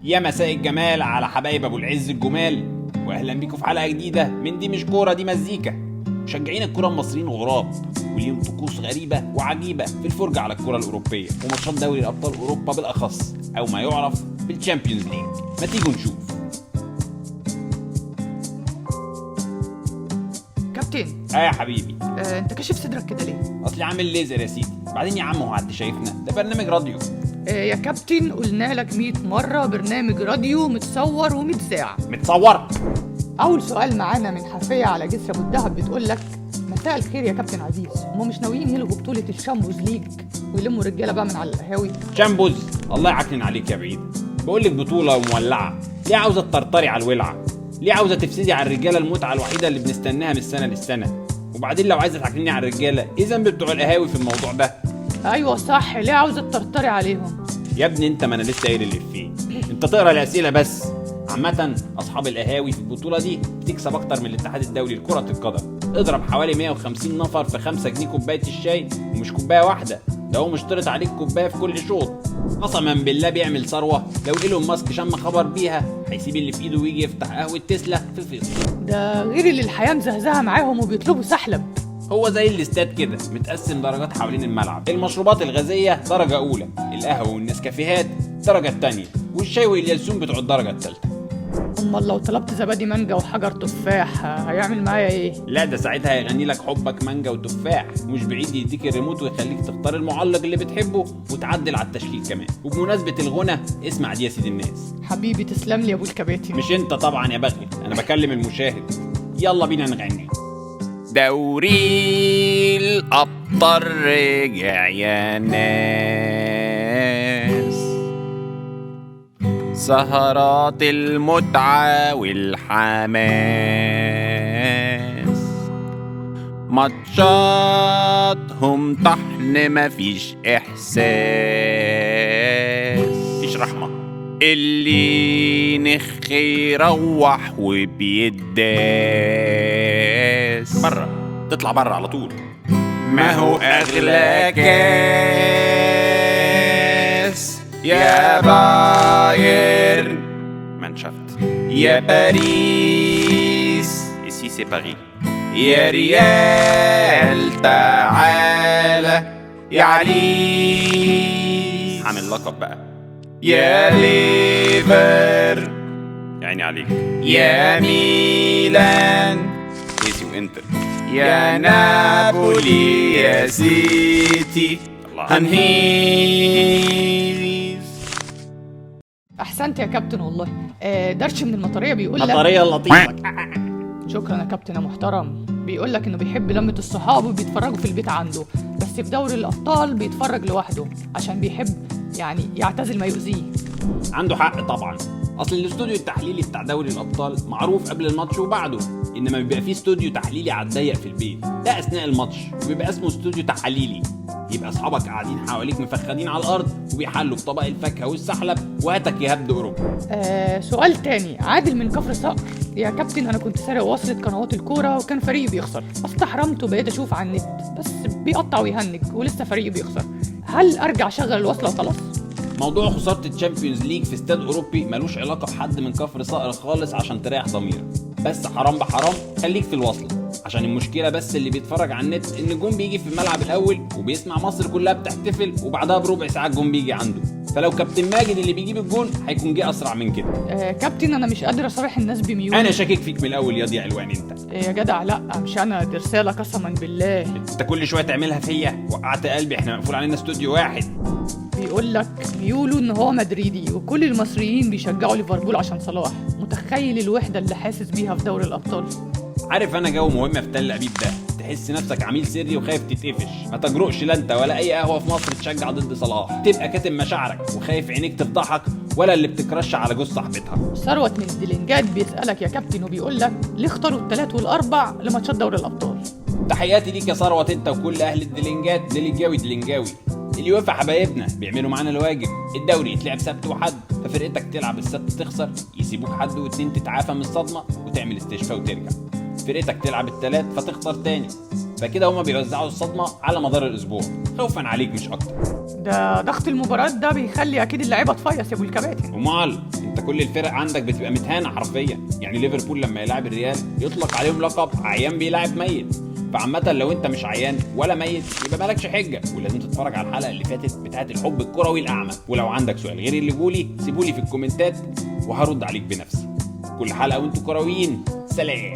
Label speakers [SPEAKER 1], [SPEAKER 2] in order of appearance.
[SPEAKER 1] يا مساء الجمال على حبايب ابو العز الجمال، واهلا بيكم في حلقة جديدة من دي مش كورة دي مزيكا. مشجعين الكره المصريين غراب وليهم طقوس غريبة وعجيبه في الفرجة على الكره الاوروبية وماتشات دوري ابطال اوروبا بالاخص، او ما يعرف بال Champions League. ما تيجوا نشوف.
[SPEAKER 2] كابتن.
[SPEAKER 1] اه يا حبيبي.
[SPEAKER 2] انت كاشف صدرك كده ليه؟
[SPEAKER 1] اصلي عامل ليزر يا سيدي. بعدين يا عم هو حد شايفنا؟ ده برنامج راديو.
[SPEAKER 2] يا كابتن قلنا لك 100 مرة، برنامج راديو متصور ومتذاع.
[SPEAKER 1] متصور.
[SPEAKER 2] اول سؤال معانا من حفيه على جسر ابو الدهب بتقول لك: مساء الخير يا كابتن عزيز، هما مش ناويين يلغوا بطوله ال Champions League ويلموا الرجالة بقى من على القهاوي؟
[SPEAKER 1] شامبوز، الله يعكنن عليك يا بعيد. بقول لك بطوله ومولعه، ليه عاوزه تطرطري على الولعه؟ ليه عاوزه تفسدي على الرجالة المتعة الوحيدة اللي بنستناها من السنة للسنة؟ وبعدين لو عايزه تعكنني على الرجالة، ايه ذنب بتوع القهاوي في الموضوع ده؟
[SPEAKER 2] ايوه صح، ليه عاوزه تطرطري عليهم؟
[SPEAKER 1] يا ابني انت، ما انا لسه قايل اللي فيه، انت تقرا الاسئلة بس. عامة اصحاب القهاوي في البطولة دي بتكسب اكتر من الاتحاد الدولي لكرة القدم. اضرب حوالي 150 نفر في 5 جنيه كوباية الشاي، ومش كوباية واحدة، ده هو مشترط عليك كوباية في كل شوط. قسما بالله بيعمل ثروة لو ايلون ماسك شم خبر بيها هيسيب اللي في ايده ويجي يفتح قهوة تسلا في فيصل.
[SPEAKER 2] ده غير اللي الحياة مزهزهه معاهم وبيطلبوا سحلب.
[SPEAKER 1] هو زي الاستاد كده متقسم درجات حوالين الملعب، المشروبات الغازية درجة أولى، القهوة والنسكافيهات درجة التانية، والشاي واليانسون بتوع الدرجة التالتة.
[SPEAKER 2] امال لو طلبت زبادي مانجا وحجر تفاح هيعمل معايا ايه؟
[SPEAKER 1] لا ده ساعتها هيغني لك حبك مانجا وتفاح، ومش بعيد يديك الريموت ويخليك تختار المعلق اللي بتحبه وتعدل على التشكيل كمان. وبمناسبة الغنى اسمع دي يا سيد الناس.
[SPEAKER 2] حبيبي تسلم لي يا ابو الكباتن.
[SPEAKER 1] مش انت طبعا يا بغل، انا بكلم المشاهد. يلا بينا نغني. دوري الأبطال رجع يا ناس، سهرات المتعة والحماس، ماتشاتهم طحن مفيش إحساس، مفيش رحمة، اللي نخ يروح وبيداس بره، تطلع بره على طول. ما هو أغلى كاس يا بايرن مانشافت، يا باريس ici c'est Paris، يا ريال تعالى يا علي، عامل لقب بقى، يا ليفر يعني عليك، يا ميلان ايسي وانتر، يا نابولي يا سيتي هنهيز.
[SPEAKER 2] احسنت يا كابتن والله. درش من المطريه بيقول لك
[SPEAKER 1] مطريه لطيفة.
[SPEAKER 2] شكرا يا كابتن يا محترم. بيقول لك انه بيحب لمه الصحاب وبيتفرجوا في البيت عنده، بس في دوري الابطال بيتفرج لوحده عشان بيحب يعني يعتزل ما يؤذيه.
[SPEAKER 1] عنده حق طبعا، اصل الاستوديو التحليلي بتاع دوري الابطال معروف قبل الماتش وبعده، انما بيبقى فيه استوديو تحليلي على الضيق في البيت ده اثناء الماتش، وبيبقى اسمه استوديو تحليلي. يبقى اصحابك قاعدين حواليك مفخدين على الارض وبيحلوا بطبق الفاكهة والسحلب وهاتك يا هبد اوروبا.
[SPEAKER 2] سؤال تاني، عادل من كفر صقر: يا كابتن انا كنت سارق وصلة قنوات الكورة وكان فريقي بيخسر، استحرمت وبقيت اشوف على النت بس بيقطع ويهنج ولسه فريقي بيخسر، هل ارجع اشغل الوصلة وخلاص؟
[SPEAKER 1] موضوع خسارة ال Champions League في استاد اوروبي ملوش علاقة بحد من كفر صقر خالص عشان تريح ضميرك، بس حرام بحرام خليك في الوصلة، عشان المشكلة بس اللي بيتفرج على النت ان الجون بيجي في الملعب الاول وبيسمع مصر كلها بتحتفل، وبعدها بربع ساعة الجون بيجي عنده، فلو كابتن ماجد اللي بيجيب الجون هيكون جه اسرع من كده.
[SPEAKER 2] كابتن انا مش قادر اصارح الناس بميول.
[SPEAKER 1] انا شاكك فيك من الاول يا ضيع الوان انت.
[SPEAKER 2] يا جدع لا مش انا، دي رسالة قسما بالله.
[SPEAKER 1] انت كل شوية تعملها فيا، وقعت قلبي، احنا مقفول علينا استوديو واحد.
[SPEAKER 2] بيقول لك ميوله ان هو مدريدي وكل المصريين بيشجعوا ليفربول عشان صلاح، متخيل الوحدة اللي حاسس بيها في دوري الابطال؟
[SPEAKER 1] عارف انا جو مهمة في تل ابيب ده، تحس نفسك عميل سري وخايف تتقفش، ما تجرؤش لا انت ولا اي قهوة في مصر تشجع ضد صلاح، تبقى كاتم مشاعرك وخايف عينيك تفضحك ولا اللي بتكرش على جوز صاحبتها.
[SPEAKER 2] ثروت من الدلنجات بيسالك يا كابتن وبيقول لك ليه اختاروا الثلاث والاربع لماتشات دوري الابطال؟
[SPEAKER 1] تحياتي ليك يا ثروت انت وكل اهل الدلنجات. دلنجاوي دلنجاوي اليوفا حبايبنا بيعملوا معانا الواجب. الدوري يتلعب سبت وحد، ففرقتك تلعب السبت تخسر، يسيبوك حد واتنين تتعافى من الصدمة وتعمل استشفاء وترجع. فرقتك تلعب التلات فتخسر تاني، فكده هما بيوزعوا الصدمة على مدار الاسبوع خوفا عليك مش اكتر.
[SPEAKER 2] ده ضغط المباريات ده بيخلي اكيد اللعيبة تفيص يا ابو الكباتن.
[SPEAKER 1] امال انت انت كل الفرق عندك بتبقى متهانه حرفيا. يعني ليفربول لما يلعب الريال يطلق عليهم لقب عيان بيلعب ميت. فعامة لو انت مش عيان ولا ميت يبقى مالكش حجة، ولازم تتفرج على الحلقة اللي فاتت بتاعت الحب الكروي الأعمى. ولو عندك سؤال غير اللي جولي سيبولي في الكومنتات وهرد عليك بنفسي. كل حلقة وانتوا كرويين، سلام.